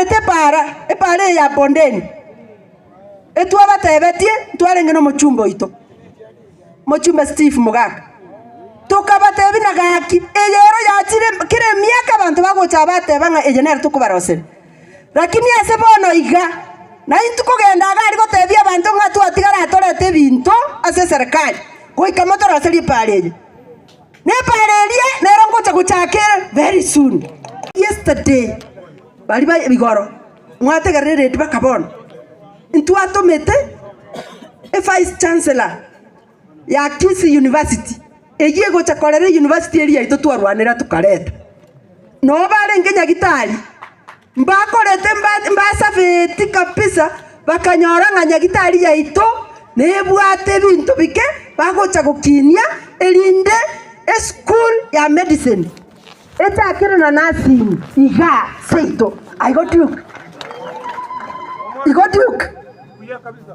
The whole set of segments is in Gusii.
Ntwabaterete epaara, epaara eye ya Bondeni, etwabatebetie ntwarenge nomochumbe oito, mochumbe Steve Mogaka. Tokabatebia na gaki, eye ero yachire kera emiaka abanto bagocha aba bateba ng'a eye nero tokobaroseria. Lakini ase bono iga, naintwe kogenda iga aria gotebia abanto ng'a twatigara atorete ebinto ase eserekari, goika motoroserie epaara eye. Na epaara eria nero ngocha gochaka ere very soon. Yesterday, baria ba igoro mwategerera eredio mpaka bono, ntwatomete evice chancellor ya Kisii University, eyio egocha korera euniversity eria yaito twarwanera tokareta. Noo barenge Nyagitari, mbakorete mba mbasafeti kabisa, bakanyora ng'a Nyagitari yaito nebwate ebinto bike bagocha gokinia erinde eschool ya medicine echakere na nursing igaa seito. Igo Duke, igo Duke.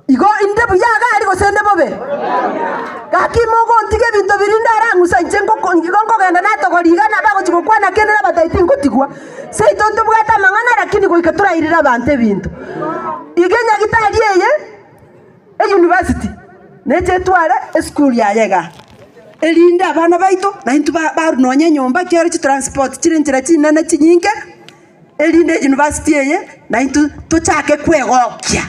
Igo inde buya iga aria gose inde bobe? Gaki mogontiga ebinto biria ndarang'usa inche ngoko igo nkogenda natogoria iga na bagochia gokwana kende nabatebi tingotigwa. Seito ntobwate amang'ana lakini goika torairere abanto ebinto. Iga enyagitari eye, euniversity, neche etware esukuru yaye igaa, erinde abana baito naintwe ba barwa nonye enyomba ekiagera chitransport chire nchera chinene chinyinge. Erinde university eye naintwe tochake kwegokia.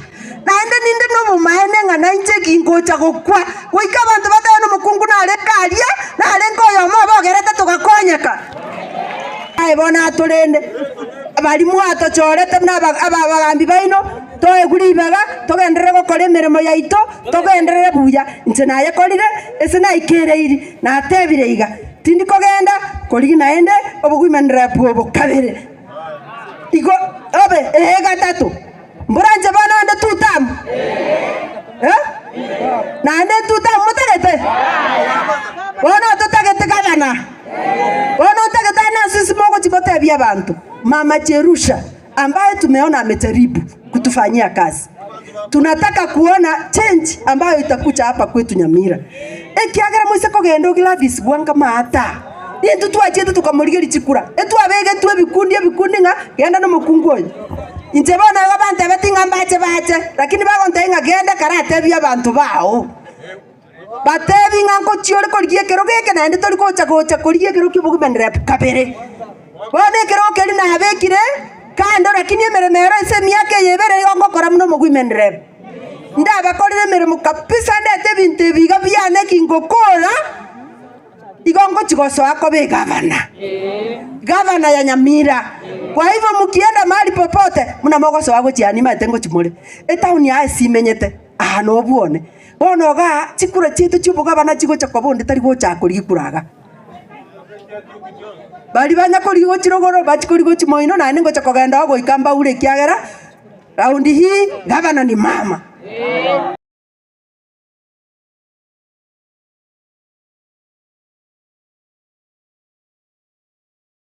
Naende ninde nobomaene ng'a nainche gingocha gokwa, goika abanto batebe nomokungu narenge aria, narenge oyomo obogerete togakonyeka. Aye bono atorende, baria mwatochorete buna aba abagambi baino, toegwe ribaga, togenderere gokora emeremo yaito, togenderere buya. Inche nayekorire, ase naikereiri, natebire iga. Tindi kogenda korigia naende oboguimanera bw'obo kabere, igo obe ee gatato. Mboranche bono onde tutamu? Eh? Naende tutamu motagete? Bono totagete gavana. Bono otagete ane ase ase mogochia gotebia abanto, Mama Jerusha ambaye tumeona amejaribu kutufanyia kazi. Tunataka kuona change ambayo itakuja hapa kwetu Nyamira. Ekiagera moise kogenda o Gladys Wanga maata, intwe twachiete tokamorigeria chikura, etwabegetwe ebikundi ebikundi ng'a genda nomokungu oyo. Inche bono igo bantebetie ng'a mbache bache, lakini bagontebia ng'a genda karatebie abanto bao. Batebi ng'a ngochia ore korigia ekerogo eke naende tori gocha gocha korigia ekerogo ki'obogima rep kabere. Bono ekerogo keria nabekire kando lakini emeremo ero ase emiaka eye ebere igo ngokora buna omogwimeni rep. Ndabakorere emeremo kabisa ndete ebinto ebi iga biane ki ngokora, igo ngochia gosoa koba egavana. Gavana ya Nyamira. Kwa hivyo mukienda mahali popote buna mogosoa gochia aa nimanyete ngochia more. Etown aa ase imenyete. Aa nobwone. Bono igaa chikura chiaito chi'obogabana chigocha koba onde tari gocha korigia kura iga. Baria banya korigia gochia rogoro bachie korigia gochia moino naende ngocha kogenda oo goika mbaure ekiagera raundi hii gavana ni mama.